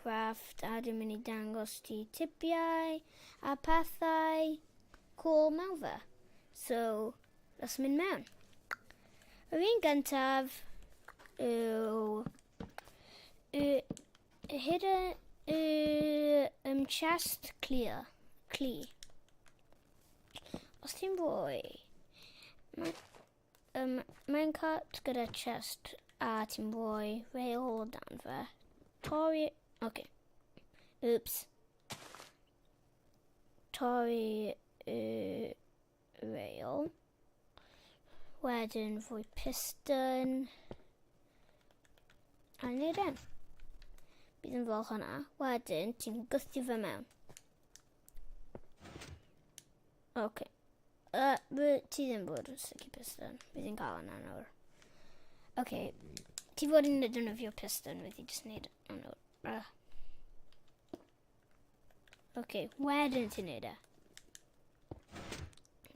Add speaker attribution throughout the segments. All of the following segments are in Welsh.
Speaker 1: Minecraft a dwi'n mynd i dangos ti tipiau a pethau cool mewn fe. So, let's mynd mewn. Yr un gyntaf yw y hidden y chest clear. Clee. Os ti'n fwy, mae minecart gyda chest a ti'n rhoi rail o dan fe. Torri... Ok. Oops. Torri y rail. Wedyn fwy piston. A wneud e. Bydd yn fel hwnna. Wedyn ti'n gwthio fe mewn. Ok. Ti ddim bod yn sticky piston. Fi ddim cael yna nawr. Ok. Ti fod yn defnyddio piston, fi ti jyst neud yna nawr. Ok, wedyn ti'n neud e.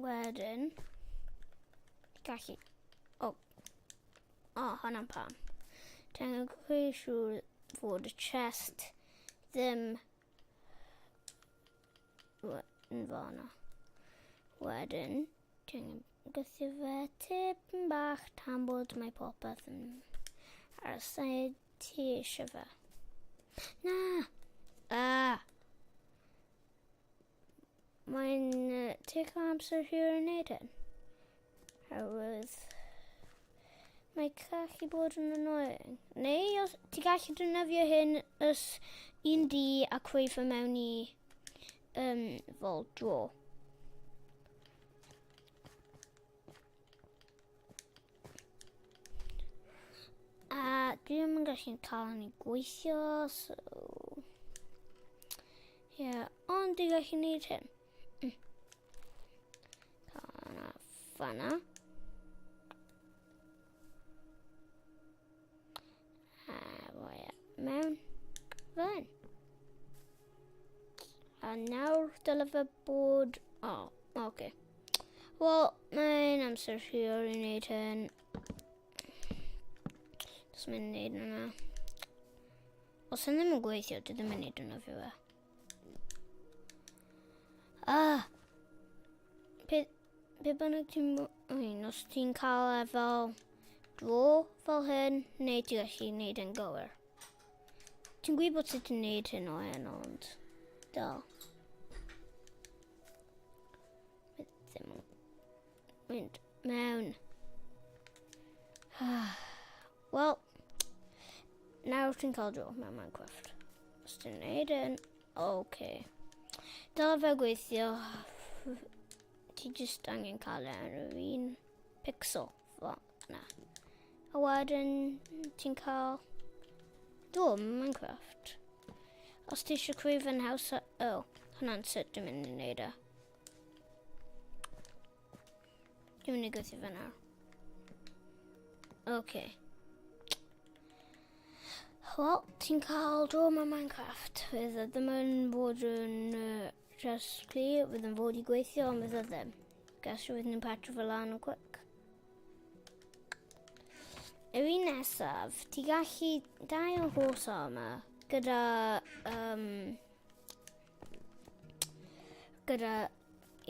Speaker 1: Wedyn, gallu... O, oh. oh, hwnna'n pam. Ti'n angen creu siŵr fod y chest ddim yn fanna. Wedyn, ti'n gythio fe tipyn bach tan bod mae popeth yn ar y side ti eisiau fe. Na! Ah! Mae'n take amser hir yn neud hyn. Oherwydd mae gallu bod yn annoying. Neu os ti gallu defnyddio hyn os un di a creu fy mewn i fel draw. A dwi ddim yn gallu cael yn ei gweithio, so... Yeah, ond dwi'n gallu gwneud hyn. Fanna, fanna. A roi e mewn fan. A nawr dyle fe bod... O, oh, oce. Okay. Wel, mae'n amser hir i wneud hyn. Just mynd i wneud hwnna. Os hyn ddim yn gweithio, dwi ddim yn wneud hwnna fi fe. Ah! Pe, pe bynnag ti'n... Moyn, os ti'n cael e fel dro fel hyn, neu ti'n gallu gwneud yn gywir. Ti'n gwybod sut ti'n gwneud hyn o hyn, ond dal. Ddim yn mynd mewn. Wel, nawr ti'n cael dro mewn Minecraft. Os ti'n gwneud hyn, oce. Okay. Dal fe gweithio. Ti jyst angen cael e ar yr un pixel fel yna. A wedyn ti'n cael dro mewn Minecraft. Os ti eisiau creu fe'n haws, oh, hwnna'n sut dwi'n mynd i wneud e. Dwi'n mynd i gweithio fe nawr. OK. Wel, ti'n cael dro mewn Minecraft. Fydd e ddim yn bod yn just clear, fydd yn fod i gweithio, ond fydd e ddim. Gas fydd nhw'n patio fe lan yn quick. Yr un nesaf, ti gallu dau o horse armor gyda gyda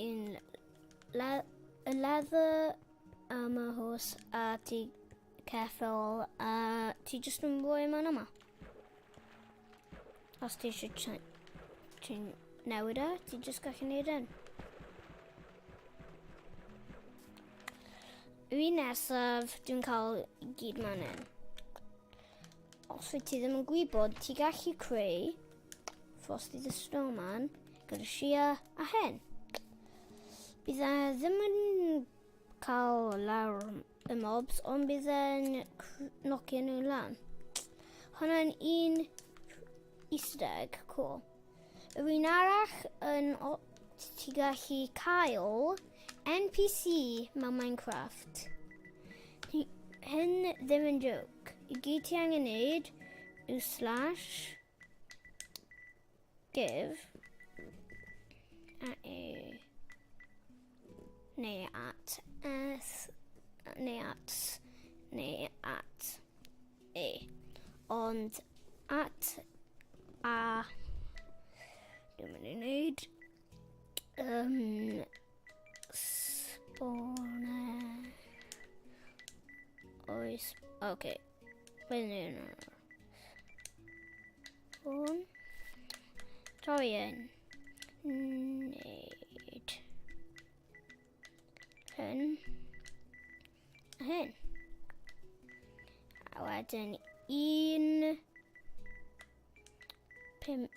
Speaker 1: un le y leather armor horse a ti ceffyl a ti jyst yn rhoi mewn yma. Os ti eisiau ti'n newid e, ti jyst gallu neud hyn. Yr un nesaf, dwi'n cael gyd mewn hyn. Os wyt ti ddim yn gwybod, ti gallu creu Frosty the Snowman gyda Shia a hyn. Bydd e ddim yn cael lawr y mobs, ond bydd e'n nocio nhw lan. Hwna'n un easter egg, cool. Yr un arall yn ti gallu cael NPC mewn Minecraft. Hyn ddim yn joke. I gyd ti angen neud yw slash give a e neu at s neu at neu at e. Ond at A dwi'n mynd i wneud spawner. Oes, oce. Okay. Mae'n un o'r. Hwn. Torri un. Wneud. Hyn. A hyn. A wedyn 1, 5,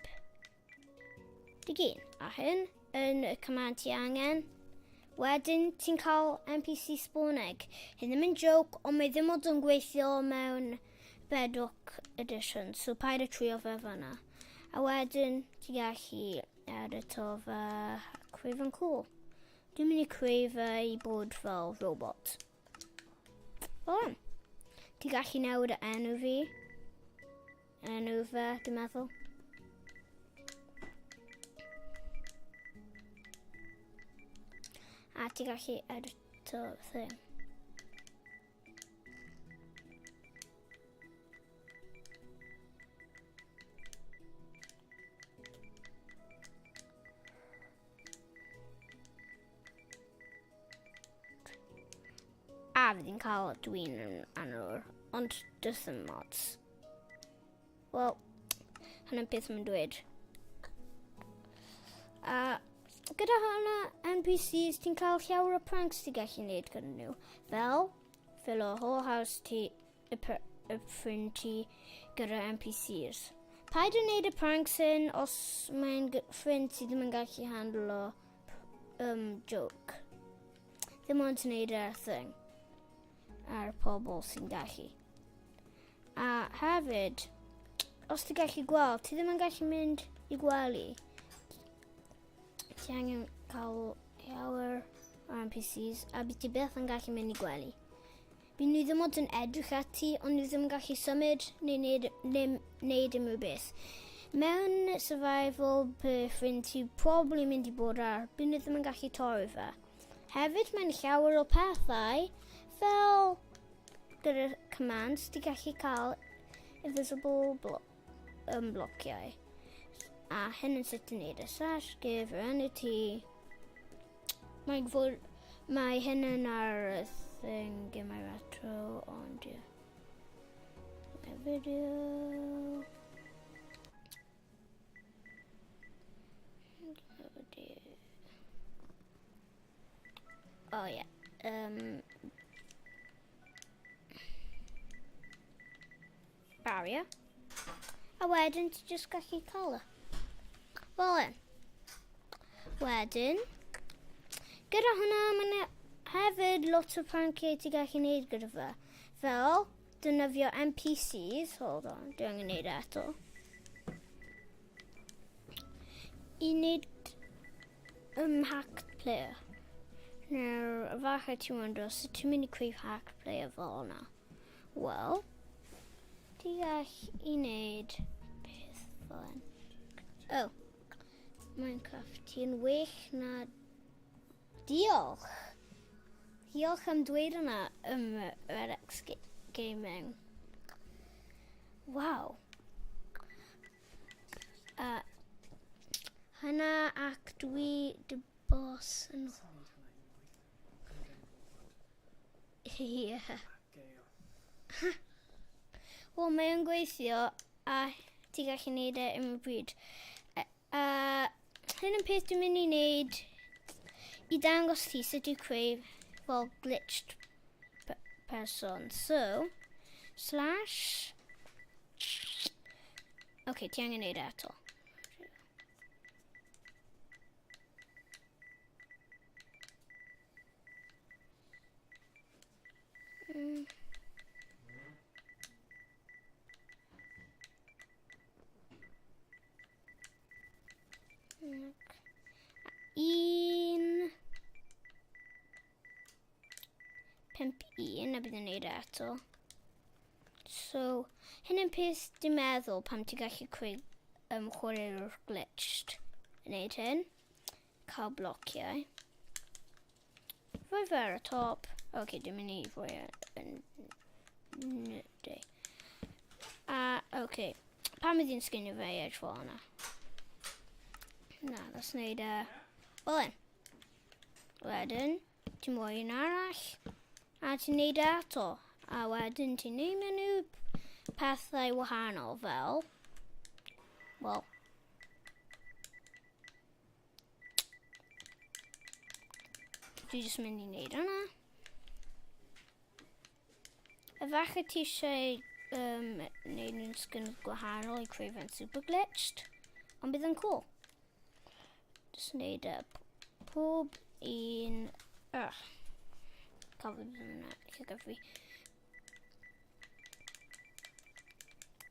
Speaker 1: 1. A hyn yn y command ti angen. Wedyn ti'n cael NPC spawn egg. Hyn ddim yn joke, ond mae ddim ond yn gweithio mewn Bedrock Edition, so paid â trio fe fanna. A wedyn ti'n gallu edito fe a creu fe'n cool. Dwi'n mynd i creu fe i bod fel robot. Fel hyn. Ti'n gallu newid y enw fi. Enw fe, dwi'n meddwl. A ti'n gallu edito thing. A fydd hi'n cael dwi'n yn anwr, ond does ddim mods. Wel, hwnna'n beth mae'n dweud. A gyda hwnna NPCs, ti'n cael llawer o pranks ti'n gallu gwneud gyda nhw. Fel, fill o whole house ti, y, y ffrind ti gyda NPCs. Paid yn gwneud y pranks hyn os mae'n ffrind ti ddim yn gallu handlo joke. Ddim ond yn gwneud y thing ar pobl sy'n gallu. A hefyd, os ti'n gallu gweld, ti ddim yn gallu mynd i gwely. Ti angen cael llawer o NPCs a bydd ti byth yn gallu mynd i gwely. Bydd nhw ddim ond yn edrych at ti, ond nhw ddim yn gallu symud neu wneud, neu wneud unrhyw beth. Mewn survival, by ffrind ti probably mynd i bod ar, bydd nhw ddim yn gallu torri fe. Hefyd, mae'n llawer o pethau fel gyda'r commands ti gallu cael invisible blo blociau. A hyn yn sut i wneud y slash give yr enw ti. Mae'n fod, mae hyn yn ar y thing gemau retro, ond ie. Yeah. Video. Oh yeah. Barrier. A wedyn ti just gallu cael e. Fel hyn. Wedyn, gyda hwnna, mae yna hefyd lot o pranciau ti gallu gwneud gyda fe. Fel, defnyddio NPCs, hold on, dwi angen gwneud e eto. I wneud hacked player. Nawr, efallai ti'n wondro, sut ti'n mynd i creu hacked player fel yna? Wel, ti gall i wneud peth fel hyn. Oh, Minecraft, ti'n well na... Diolch! Diolch am dweud yna ym Red X Gaming. Waw. Hynna ac dwi dy boss yn... Ie. Wel, mae o'n gweithio a ti gallu neud e unrhyw bryd. A hyn yn peth dwi'n mynd i wneud i dangos ti sut i creu fel glitched person. So, slash... Ok, ti angen neud e eto. Un... 5 1 a bydd yn neud e eto. So, hyn yn peth dwi'n meddwl pam ti'n gallu creu chwaraewr glitched yn neud hyn. Cael blociau. Rhoi fe ar y top. Oce, okay, dwi'n mynd i rhoi e yn de. A, oce. Okay. Pam ydy'n sginio fe i edrych fel yna? Na, let's wneud e fel hyn. Wedyn, ti'n mwy un arall, a ti'n neud e ato. A wedyn ti'n neud nhw pethau wahanol fel, well, dwi jyst mynd i wneud hwnna. Efallai ti eisiau wneud nhw'n sgyn gwahanol i creu fe'n super glitched, ond bydd yn cool. Just wneud e pob un... Ugh. Cofio bydd yna llygad fi.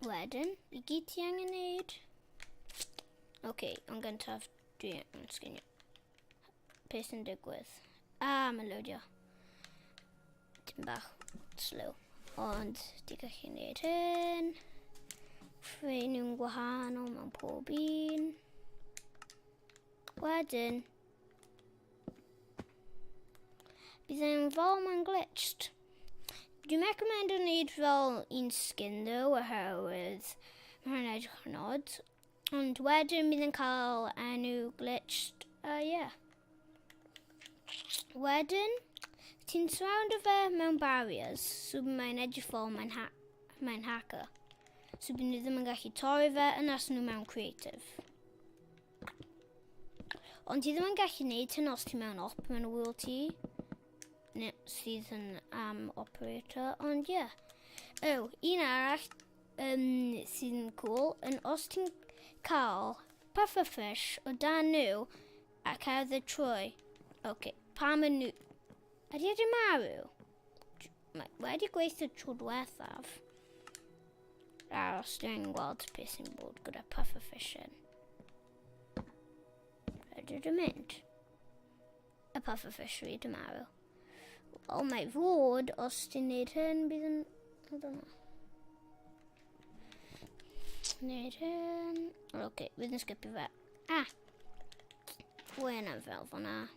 Speaker 1: Wedyn, i gyd ti angen wneud... Oce, okay, ond gyntaf dwi angen sginio. Beth sy'n digwydd? Ah, mae'n loadio. Dim bach slow. Ond di gallu gwneud hyn. Creu nhw'n gwahanol mewn pob un. Wedyn, bydd e'n fel mae'n glitched. Dwi'n recommend yn wneud fel un skin though, oherwydd mae'n edrych yn odd. Ond wedyn bydd yn cael enw glitched, a uh, yeah. Wedyn, ti'n surround fe mewn barriers, so mae'n edrych fel mae'n ha mae hacker. So bydd nhw ddim yn gallu torri fe unless nhw mewn creative. Ond ti ddim yn gallu neud hyn os ti mewn op mewn world ti. Neu sydd yn am operator, ond ie. Yeah. Oh, un arall sydd yn cool, yn os ti'n cael pufferfish o dan nhw a cerdded trwy. Oce, okay, pam yn nhw... Ydy wedi marw? Mae wedi gweithio tro diwethaf. Aros, dwi'n gweld beth sy'n bod gyda pufferfish yn. Ydy wedi mynd? Y pufferfish wedi marw. O, mae fod, os ti'n neud hyn, bydd yn... I don't know. Neud hyn. Oce, okay, bydd yn sgipio fe. Ah! Wen am fel fanna.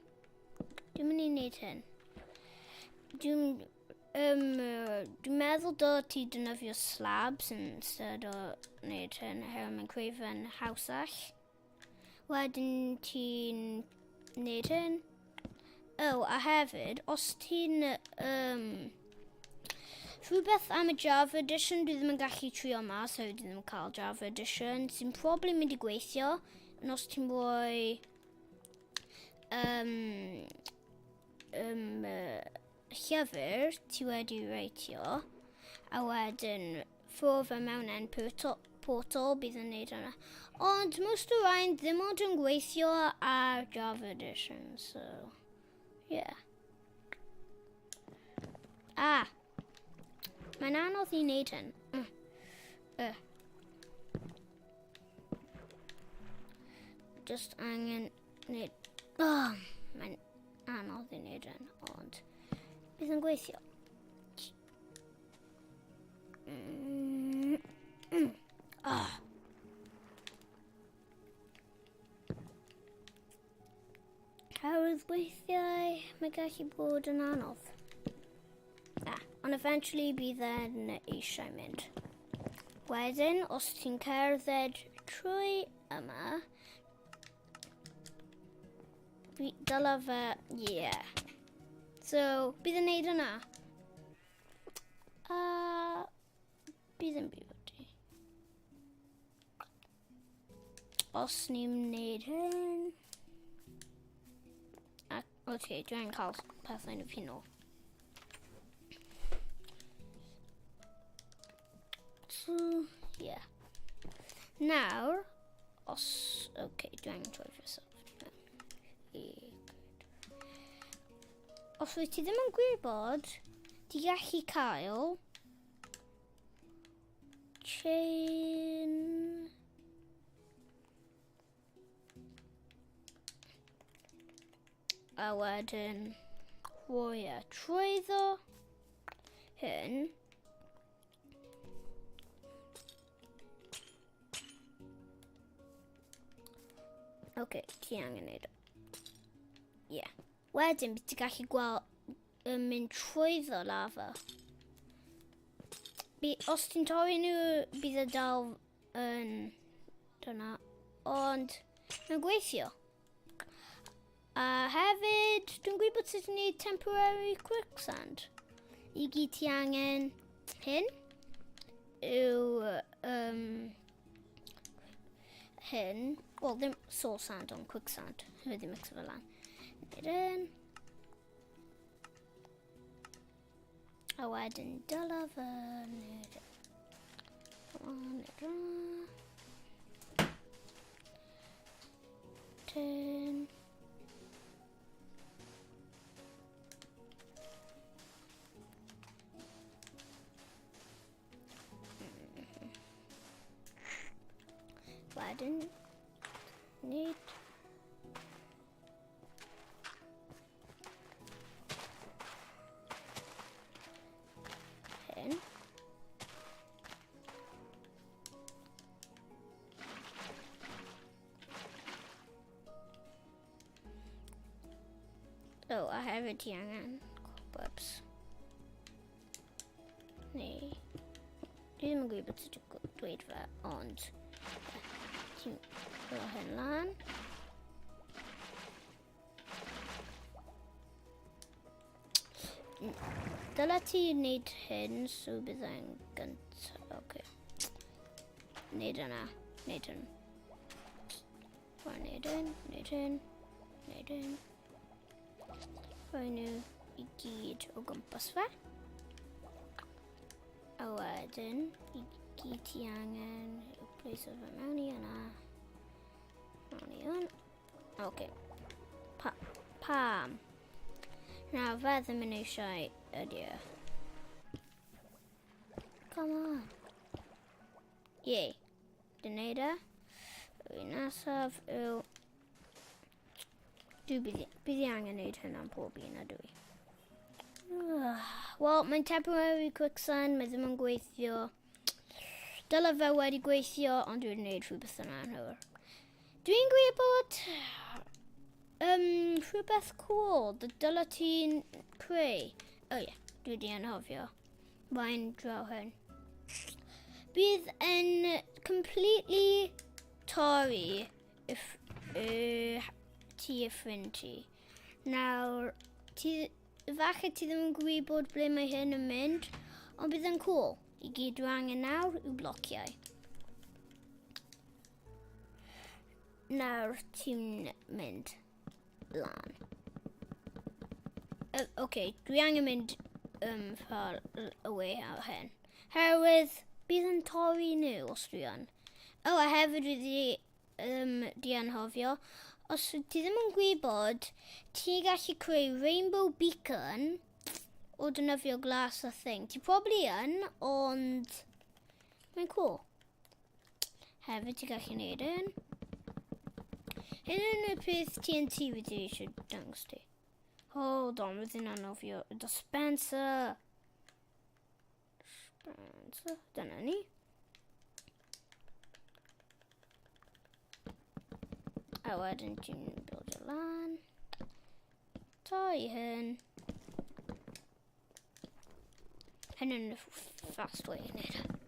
Speaker 1: Dwi'n mynd i wneud hyn. Dwi'n... dwi'n meddwl dod ti defnyddio slabs instead o wneud hyn, oherwydd mae'n creu fe'n hawsach. Wedyn ti'n neud hyn. Oh, a hefyd, os ti'n... Rhywbeth am y Java Edition, dwi ddim yn gallu trio mas, oherwydd dwi ddim yn cael Java Edition, sy'n probably mynd i gweithio, ond os ti'n rhoi llyfr ti wedi wreitio, a wedyn ffwrdd fe mewn en portal, bydd yn neud hwnna. Ond most o rhain ddim ond yn gweithio ar Java Edition, so yeah. Ah! Mae'n anodd i wneud hyn. Just angen wneud... Oh, mae'n anodd i wneud hyn, ond bydd yn gweithio. Oh. Oherwydd weithiau mae gallu bod yn anodd. Ah, ond eventually bydd e'n eisiau mynd. Wedyn, os ti'n cerdded trwy yma, dyla fe, yeah. So, bydd yn neud yna. A bydd yn byw ti. Os ni'n wneud hyn... Ac, oce, okay, dwi'n cael pethau yn y pinol. So, yeah. Nawr, os... Oce, okay, dwi'n troi fy sef. Os wyt ti ddim yn gwybod, ti gallu cael chain a wedyn rhoi e trwyddo hyn. Oce, okay, ti angen neud o. Yeah. Wedyn, bydd ti'n gallu gweld yn mynd trwyddo lava. By, os ti'n torri nhw, bydd y dal yn dyna, ond mae'n gweithio. A hefyd, dwi'n gwybod sut i wneud temporary quicksand. I gyd ti angen hyn yw hyn. Wel, ddim soul sand, ond quicksand. Dwi wedi mixo fe lan. Wneud hyn. A wedyn dyla fy wneud hwn. Ten. Wedyn, wneud Hyn. Oh, a hefyd ti angen cobwebs. Neu... Dwi ddim yn gwybod sut i dweud fe, ond... Ti'n rhoi hyn lan. Dyle ti wneud hyn, so bydd e'n gyntaf. Oce. Wneud yna. Wneud hyn. Rhaid wneud hyn, wneud hyn, wneud hyn. Rhoi nhw i gyd o gwmpas fe. A wedyn, i gyd ti angen, place o fe mewn i yna. Mewn i yna. Oce. Okay. Pa pam? Na, fe ddim yn eisiau ydy e. Come on. Yay. Dyn neud e. Un nesaf yw... Dwi bydd, bydd i angen neud hyn am pob un ydw i. Wel, mae'n temporary quicksand, mae ddim yn gweithio. Dyle fe wedi gweithio, ond dwi'n gwneud rhywbeth yn anghywir. Dwi'n gwybod rhywbeth cool dyle ti'n creu. O oh, ie, yeah, dwi wedi anghofio. Mae'n draw hyn. Bydd yn completely torri if, ti a ffrind ti. Nawr, ti, falle ti ddim yn gwybod ble mae hyn yn mynd, ond bydd yn cool. I gyd dwi angen nawr yw blociau. Nawr ti'n mynd lan. Oce, okay, dwi angen mynd far away ar hyn. Herwydd bydd yn torri nhw os dwi yn. O, oh, a hefyd dwi wedi di anghofio. Os ti ddim yn gwybod, ti'n gallu creu rainbow beacon o defnyddio glas a thing. Ti probably yn, ond mae'n cool. Hefyd ti'n gallu gwneud hyn. Hyn yn y peth TNT fi di eisiau dangos ti. Hold on, fydd hi'n anofio. Dispenser! Dispenser. Dyna ni. A wedyn ti'n build y lan. Toi hyn. Hyn yn fast way i wneud.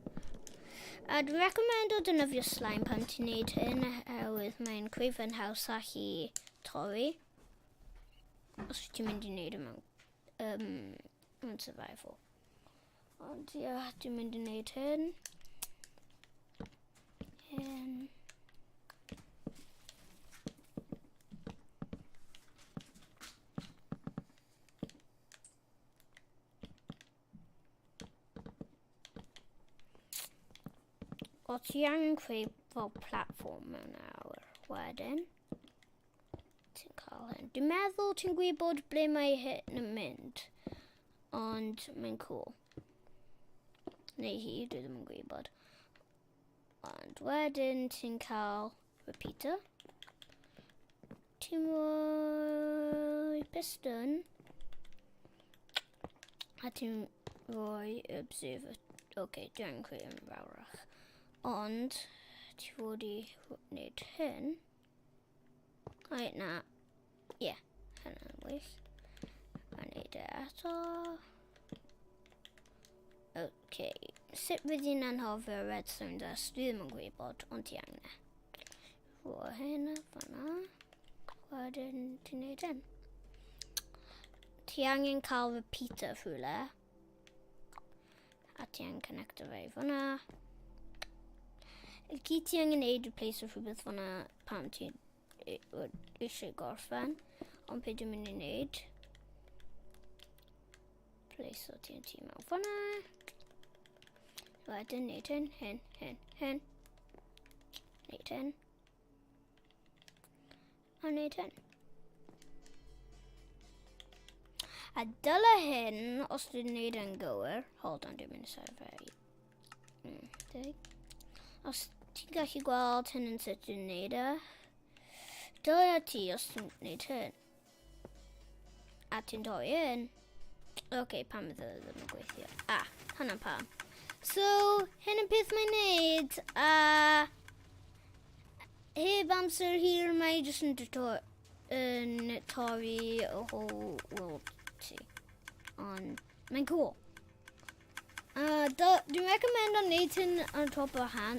Speaker 1: A dwi'n recommend o defnyddio slime pan ti'n neud hyn, oherwydd mae'n creu fe'n hawsach i torri. Os ti'n mynd i wneud e mewn, mewn survival. Ond ie, yeah, dwi'n mynd i wneud hyn. Hyn. O ti angen creu fel platform mewn awr wedyn. Ti'n cael hyn. Dwi'n meddwl ti'n gwybod ble mae hyn yn mynd. Ond mae'n cool. Neu hi, dwi ddim yn gwybod. Ond wedyn ti'n cael repeater. Ti'n rhoi piston. A ti'n rhoi observer. Oce, okay, dwi'n creu yn fawrach. Ond, ti fod i wneud hyn. Right, na. Ie, yeah, hynna'n well. A wneud e eto. Ok, sut fydd hi'n anghofio redstone dust? Dwi ddim yn gwybod, ond ti angen e. Rho hyn fanna. Wedyn ti'n neud hyn. Ti angen cael repeater rhywle. A ti angen connecto fe i fanna. Y gyd ti angen neud yw place rhywbeth fanna pan ti eisiau gorffen. Ond pe dwi'n mynd i neud, Place o TNT mewn fanna. Wedyn, neud hyn, hyn, hyn, hyn. Neud hyn. A neud hyn. A dyle hyn, os dwi'n neud yn gywir, hold on, dwi'n mynd i sef fe. Os ti'n gallu gweld hyn yn sut dwi'n neud e, dyle ti os ti'n neud hyn. A ti'n torri un. Oce, okay, pam iddo ddim yn gweithio? Ah, hwnna'n pam. So, hyn yn peth mae'n neud, a heb amser hir mae jyst yn, yn torri y whole world ti. Ond mae'n cool. Dwi'n recommend o'n neud hyn on top o han,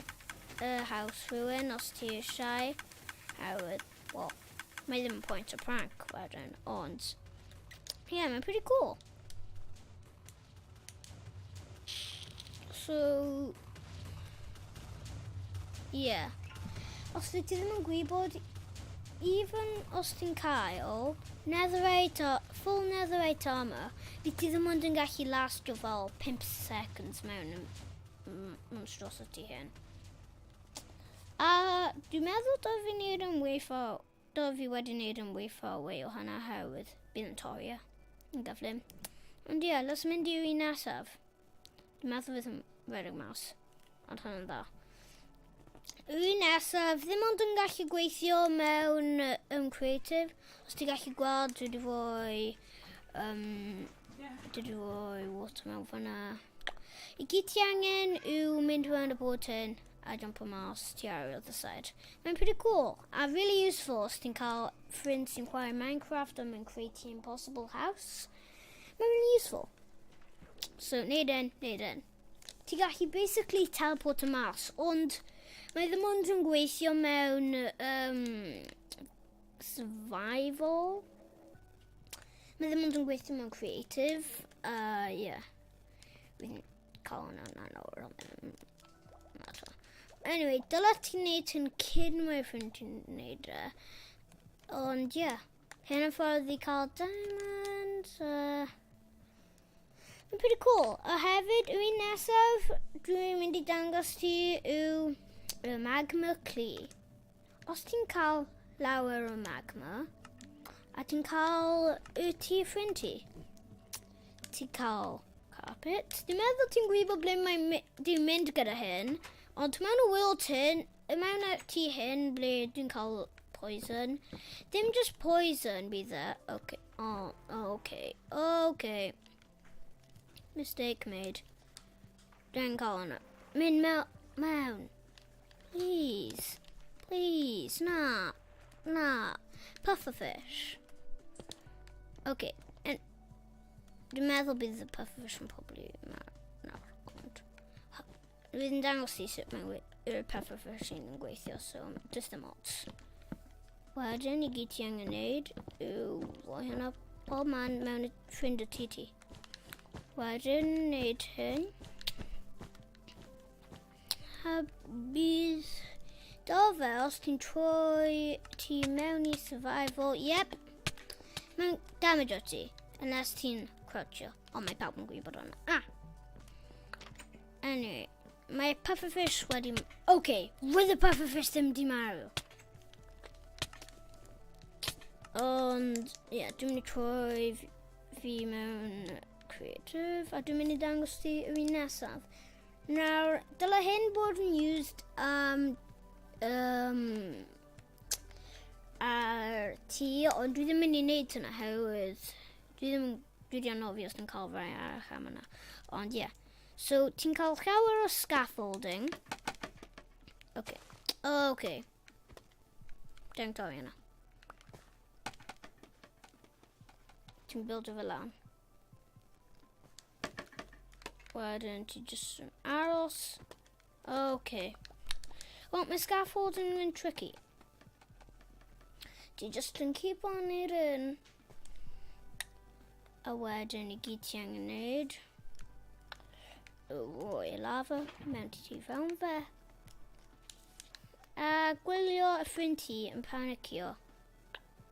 Speaker 1: house rhywun os ti eisiau. Oherwydd, well, mae ddim yn point o prank wedyn, ond... Yeah, mae'n pretty cool. So, yeah. Os ti ddim yn gwybod, even os ti'n cael netherite, full netherite armor, Bydd ti ddim ond yn gallu lastio fel 5 seconds mewn monstrosity hyn. A dwi'n meddwl dod fi wneud yn way far, dod fi wedi wneud yn way far away o hynna oherwydd bydd yn torri e yn gyflym. Ond ie, yeah, let's mynd i'r un nesaf. Dwi'n meddwl fydd yn redeg mas, ond hynny'n dda. Yr un nesaf, ddim ond yn gallu gweithio mewn creative. Os ti'n gallu gweld, dwi wedi rhoi, dwi wedi rhoi water mewn fanna. I gyd ti angen yw mynd round y board hyn a jump o mas ti ar y other side. Mae'n pretty cool a really useful os ti'n cael ffrind sy'n chwarae Minecraft a mae'n creu ti impossible house. Mae'n really useful. So, neud hyn, neud hyn. Ti'n gallu basically teleport y mas, ond mae ddim ond yn gweithio mewn survival. Mae ddim ond yn gweithio mewn creative. Yeah. Fi'n cael hwnna na nawr. Anyway, dylai ti'n neud hyn cyn mae ffrind ti'n neud e. Ond, yeah. Hyn yn ffordd i cael diamonds. Mae'n pretty cool. A hefyd, yr un nesaf dwi'n mynd i dangos ti yw y magma cli. Os ti'n cael lawer o magma, a ti'n cael y tŷ ffrind ti, ti'n cael carpet. Dwi'n meddwl ti'n gwybod ble mae dwi'n mynd gyda hyn, ond mewn y world hyn, mewn y tŷ hyn ble dwi'n cael poison. Dim just poison bydd e. Okay. Oh, okay. Okay. Mistake made. Dwi'n cael hwnna. Mynd mewn. Please. Please. Na. Na. Pufferfish. Okay. And dwi'n meddwl bydd y pufferfish yn probably nawr. Ond fydd yn dangos i sut mae y pufferfish yn gweithio, so just ddim ots. Wedyn, i gyd ti angen neud yw rhoi hynna pob man mewn y ffrind y tŷ ti. Wedyn, neud hyn. A bydd do fe os ti'n troi ti mewn i survival. Yep. Mae'n damage o ti. Unless ti'n crouchio. Ond mae pawb yn gwybod hwnna. Ah! Anyway, mae pufferfish wedi... Okay, roedd y pufferfish ddim di marw. Ond, ie, yeah, dwi'n mynd i troi fi mewn creative a dwi'n mynd i dangos ti yr un nesaf. Nawr, dylai hyn bod yn used ar ti, ond dwi ddim yn mynd i wneud hynna oherwydd dwi ddim yn, dwi wedi anofio os yn cael rai arall am yna. Ond ie. Yeah. So, ti'n cael llawer o scaffolding. Okay. Okay. Dwi'n torri yna. Ti'n buildo fe lan. Wedyn ti jyst yn aros. OK. Wel, mae scaffolding yn tricky. Ti jyst yn keep on neud yn. A wedyn i gyd ti angen neud. Roi lava mewn ti fewn fe. A gwylio y ffrind ti yn panicio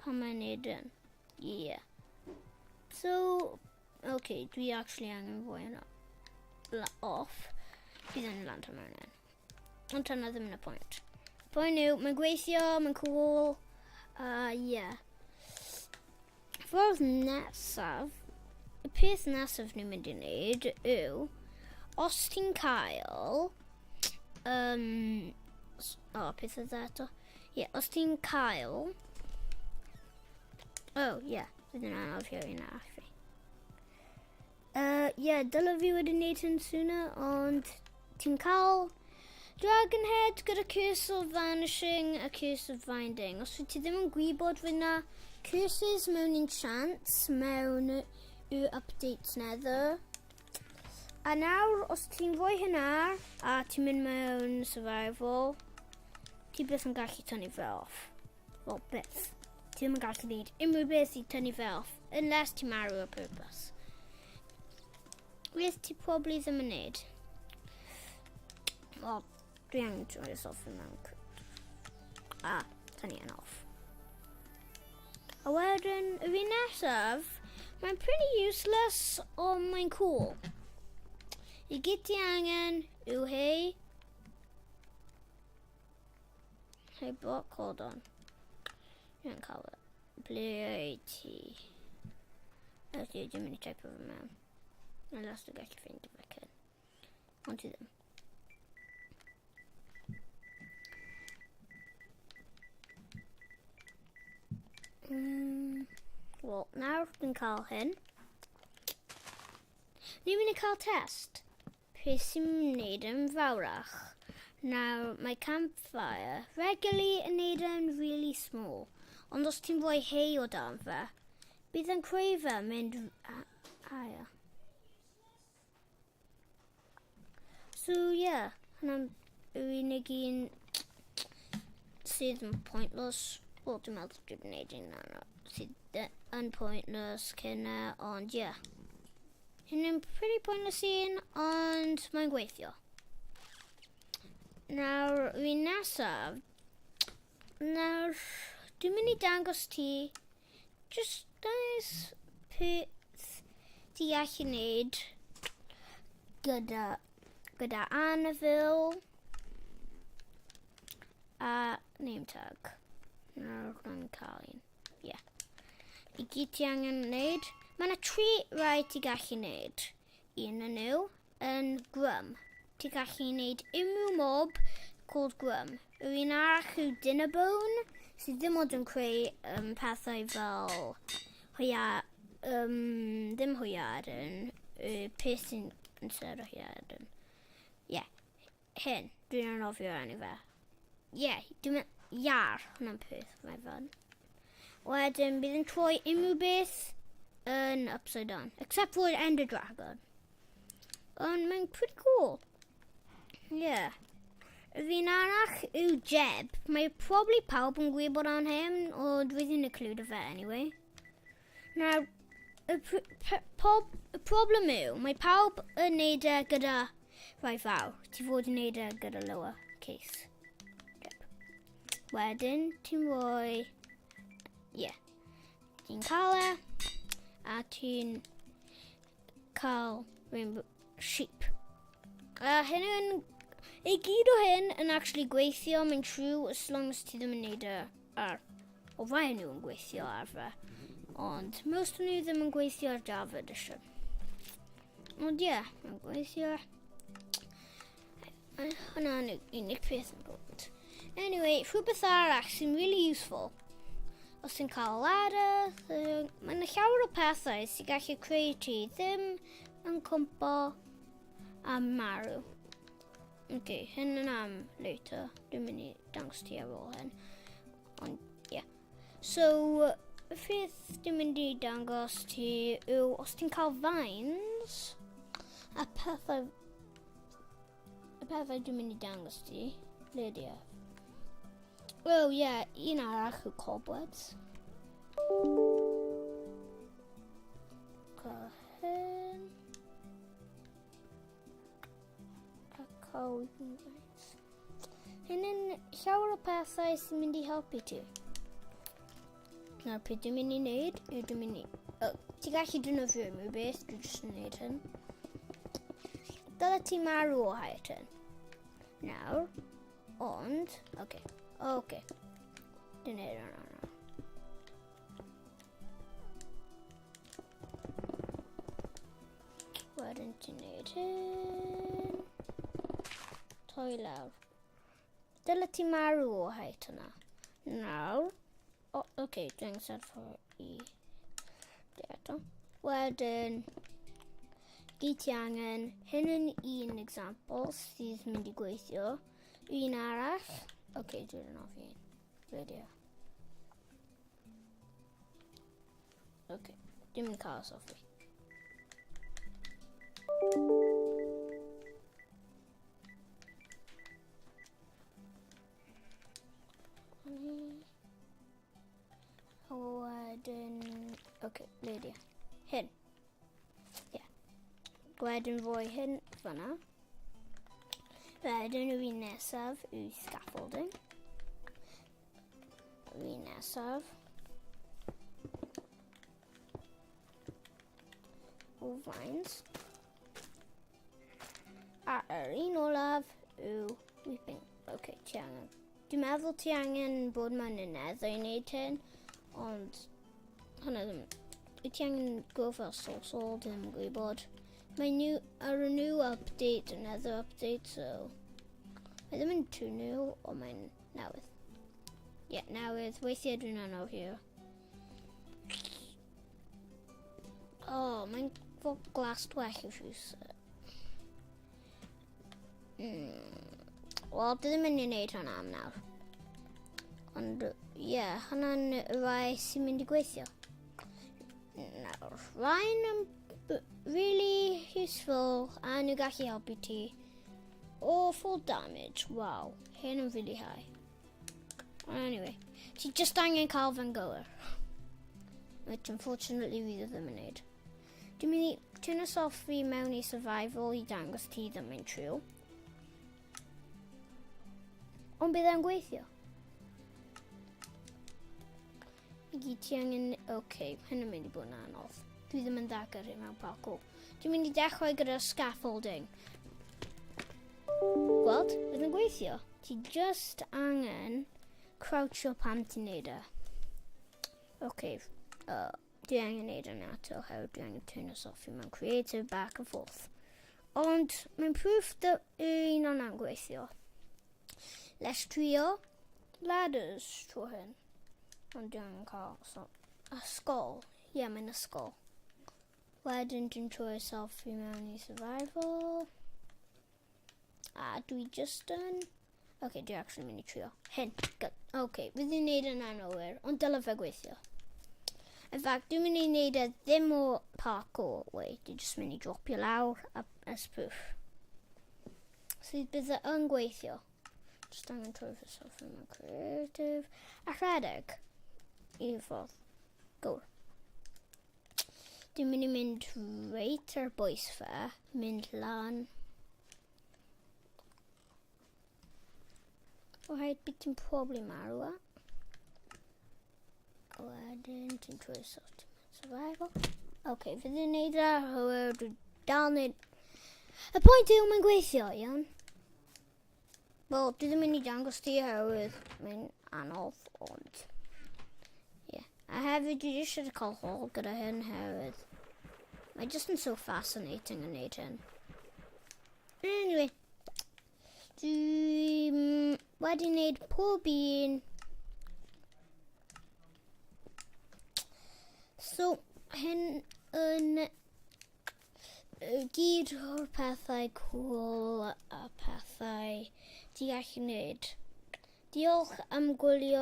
Speaker 1: pan mae'n neud yn. Yeah. So, okay, dwi actually angen fwy yna. Off. Bydd yn land mewn un. Ond hwnna ddim yn y pwynt. Pwynt yw, mae'n gweithio, mae'n cool. Yeah. Ffordd nesaf, y peth nesaf ni'n mynd i wneud yw, os ti'n cael, o, oh, peth oedd eto. Ie, yeah, os ti'n cael, oh, ie, yeah, fydd yn anodd i un arall fi. Yeah, dylai fi wedi wneud hyn sooner, ond ti'n cael Dragon Head gyda Curse of Vanishing a Curse of Finding. Os wyt ti ddim yn gwybod fydd na curses mewn enchants mewn y updates Nether. A nawr, os ti'n rhoi hynna a ti'n mynd mewn survival, ti byth yn gallu tynnu fe off. Wel, byth. Ti ddim yn gallu gwneud unrhyw beth i tynnu fe off, unless ti'n marw o purpose. Beth ti probably ddim yn neud? Wel, dwi angen troi off yn mewn. A, tynnu yn off. A wedyn, y fi nesaf, mae'n pretty useless, ond mae'n cool. I gyd ti angen yw hei, Hey block, hold on. Dwi'n cael e. Ble wyt ti? Ydy, dwi'n mynd i type fe mewn. Unless dwi'n gallu ffeindio fe cyn. Ond ti ddim. Wel, nawr dwi'n cael hyn. Ni'n mynd i cael test. Peth sy'n wneud yn fawrach. Nawr, mae campfire regularly yn neud yn really small. Ond os ti'n rhoi hay o dan fe, bydd yn creu fe mynd higher. So, yeah, hwnna'n yr unig un sydd yn pointless. Wel, dwi'n meddwl dwi'n gwneud un arall sydd yn pointless cyn e, ond yeah. Hyn yn pretty pointless un, ond mae'n gweithio. Nawr, fi nesaf, nawr, dwi'n mynd i dangos ti just nice peth ti gallu wneud gyda anvil a name tag. Nawr, rwy'n cael un. Ie. Yeah. I gyd ti angen wneud. Mae yna tri rai ti gallu wneud. Un yn nhw yn Grum. Ti gallu wneud unrhyw mob called Grum. Yr un arall yw Dinnerbone, sydd ddim ond yn creu pethau fel hwya, ddim hwyaden, y peth sy'n instead o hwyaden. Ie, yeah. Hyn, dwi'n anofio enw fe. Ie, yeah, dwi'n mynd... Iar, hwnna'n peth, mae fan. Wedyn, bydd yn troi unrhyw beth yn upside down. Except for Ender Dragon. Ond mae'n pretty cool. Yeah. Yr un arall yw Jeb. Mae probably pawb yn gwybod am hyn, ond dwi ddim yn include fe anyway. Nawr, y, pob, y problem yw, mae pawb yn neud e gyda rhai fawr. Ti fod yn neud e gyda lower case. Yep. Wedyn, ti'n rhoi... Yeah. Ti'n cael e, a ti'n cael rainbow sheep. A hyn yn... I gyd o hyn yn actually gweithio, mae'n true, as long as ti ddim yn neud e ar... O rai nhw yn gweithio ar fe. Ond most o nhw ddim yn gweithio ar Java Edition. Ond ie, yeah, mae'n gweithio. Hwna'n unig peth yn bod. Anyway, rhywbeth arall sy'n really useful. Os ti'n cael ladder, mae yna llawer o pethau sy'n gallu creu ti ddim yn cwmpo a marw. Ok, hyn yn am later. Dwi'n mynd i dangos ti ar ôl hyn. Ond, ie. Yeah. So, y peth dwi'n mynd i dangos ti yw, os ti'n cael vines, A pethau... Y pethau dwi'n mynd i dangos ti, ble di e? Oh yeah, un arall yw cobwebs. Cael hyn. A cael weeping vines. Hyn yn llawer o pethau sy'n mynd i helpu ti. Nawr, pryd dwi'n mynd i wneud, yw dwi'n mynd i... Oh, ti gallu defnyddio unrhyw beth, dwi'n jyst yn wneud hyn. Dyle ti marw o height hyn. Nawr, ond... Oce, okay, oce. Okay. Dwi'n neud hwnna nawr. Wedyn ti'n neud hyn. Toi lawr. Dyle ti marw o height hwnna. Nawr. O, oh, oce, okay, dwi'n sefyll i... Eto. Wedyn, gyd ti angen, hyn yn un example sydd mynd i gweithio. Un arall. Oce, okay, dwi'n off un. Radio. Oce, okay. dwi'n mynd cael Sophie. A wedyn... Oce, okay, ble di? Hyn. Ie. Yeah. Wedyn rhoi hyn fyna. Wedyn yr un nesaf yw scaffolding. Yr un nesaf. O vines. A yr un olaf yw weeping. Oce, okay, ti angen. Dwi'n meddwl ti angen bod mewn y nether i wneud hyn, ond hwnna ddim... Wyt ti angen go fel soul soul, dwi ddim yn gwybod. Mae new, ar y new update, another update, so... Mae ddim yn too new, ond mae'n newydd. Ie, yeah, newydd. Weithiau dwi'n anofio. Oh, mae'n fod glas twell i'w shoes. Wel, dwi ddim yn mynd i wneud hwnna am nawr. Ond, ie, yeah, hwnna'n rai sy'n mynd i gweithio. Nawr, rhain yn really useful a nhw gallu helpu ti. Oh, full damage, wow. Hyn yn really high. Anyway, ti just angen cael fe'n gywir. Which unfortunately fi ddim yn neud. Dwi'n mynd i turn us off fi mewn i survival i dangos ti ddim yn true. Ond bydd e'n gweithio. I gyd ti angen... Oce, okay, hyn yn mynd i bod yn anodd. Dwi ddim yn dda gyrru mewn parkour. Dwi'n mynd i dechrau gyda scaffolding. Gweld, bydd yn gweithio. Ti just angen crouchio pan ti'n neud e. Oce, okay, dwi angen neud yna eto, oherwydd dwi angen turn us off i mewn creative back and forth. Ond mae'n proof dy un o'na'n gweithio. Let's trio ladders tro hyn. Ond dwi angen cael so, ysgol. Ie, yeah, mae'n ysgol. Wedyn dwi'n troi self i mewn i survival. A dwi just yn... Oce, okay, dwi actually mynd i trio. Hyn. Oce, okay, fydd i'n neud yn anghywir, ond dylai fe gweithio. In fact, dwi'n mynd i neud e ddim o parkour way. Dwi'n just mynd i dropio lawr a as proof. So bydd e yn gweithio. Just angen troi fy self yn creative. A rhedeg. Un ffordd. Go. Dwi'n mynd i mynd reit ar bwys fe, mynd lan. O rhaid bydd ti'n probably marw e. A wedyn ti'n trwy sort survival. Oce, okay, fydd i'n neud e, oherwydd dwi dal neud... Y pwynt yw mae'n gweithio, iawn? Wel, dwi ddim yn mynd i dangos ti oherwydd mae'n anodd, ond... Ie. Yeah. A hefyd, dwi eisiau cael hol gyda hyn hefyd. Mae just yn so fascinating yn neud hyn. Anyway, dwi wedi wneud pob un. So, hyn yn gyd o'r pethau cool a pethau ti gallu wneud. Diolch am gwylio.